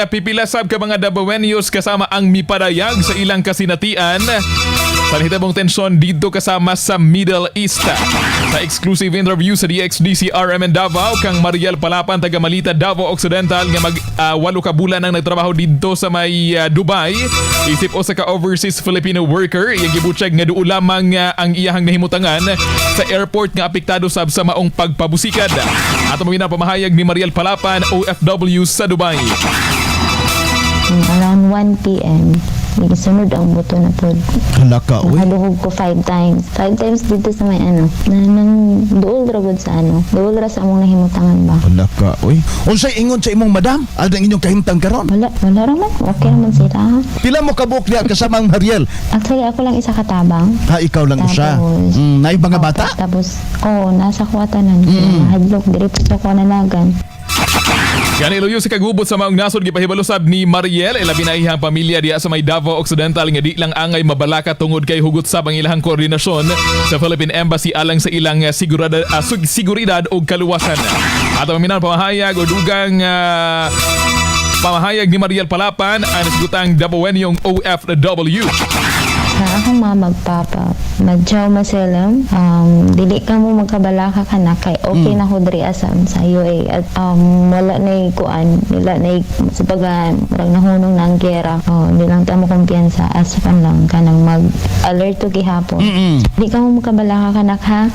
Pipila sab ka mga Dabawenyos kasama ang mipadayag sa ilang kasinatian sa nahitabong tensyon dito kasama sa Middle East. Sa exclusive interview sa DXDC RMN Davao kang Mariel Palapan, taga Malita, Davao Occidental, nga mag 8 ka bulan ang nagtrabaho dito sa may Dubai. Isip usa ka overseas Filipino worker, iyang gibutyag nga duol lamang ang iyahang nahimutangan sa airport nga apektado sab sa maong pagpabusikad. Ato mo pamahayag ni Mariel Palapan, OFW sa Dubai. Around 1 p.m. Sunod ang buto na po. Hala ka, uy. Nakaduhog ko five times. Five times dito sa may ano. Na, nang duol ra gud sa ano. Duol ra sa among nahimutangan ba. Hala ka, uy. Unsay ingon sa imong madam? Ano ang inyong kahimtang karon? Wala, wala raman. Okay raman sila. Pila mo kabuok diha kasama ang Mariel? Actually, ako lang isa katabang. Ha, ikaw lang usa. Tapos, Naay mga bata? Tapos, oh, nasa kuwatanan. Hadlok, diri po sa kuha nanagan. Gani luyo sa kagubot sa maong nasod, gipahibalo sab ni Mariel ilabi na iyang pamilya diha sa may Davao Occidental nga di lang angay mabalaka tungod kay hugot sab ang ilahang koordinasyon sa Philippine Embassy alang sa ilang seguridad ug kaluwasan. Ato maminaw pamahayag o dugang pamahayag ni Mariel Palapan, ang nasugutang Dabawenyong OFW. Sa akong mga magpapa, madyaw maselam, dili ka mo magkabalaka ka na kay okay na ko diri asam sa UA at wala na kuan, wala na sa baga murag nahunong na ang gera. Oh, di lang ta mo kumpiyansa as kan lang kanang mag alert to gihapon. Di ka mo magkabalaka ka nak ha.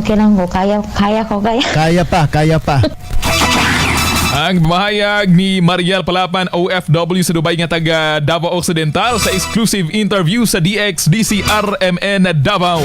Okay lang ko, kaya kaya ko kaya. Kaya pa, kaya pa. Ang pamahayag ni Mariel Palapan, OFW sa Dubai nga taga Davao Occidental, sa exclusive interview sa DXDC RMN Davao.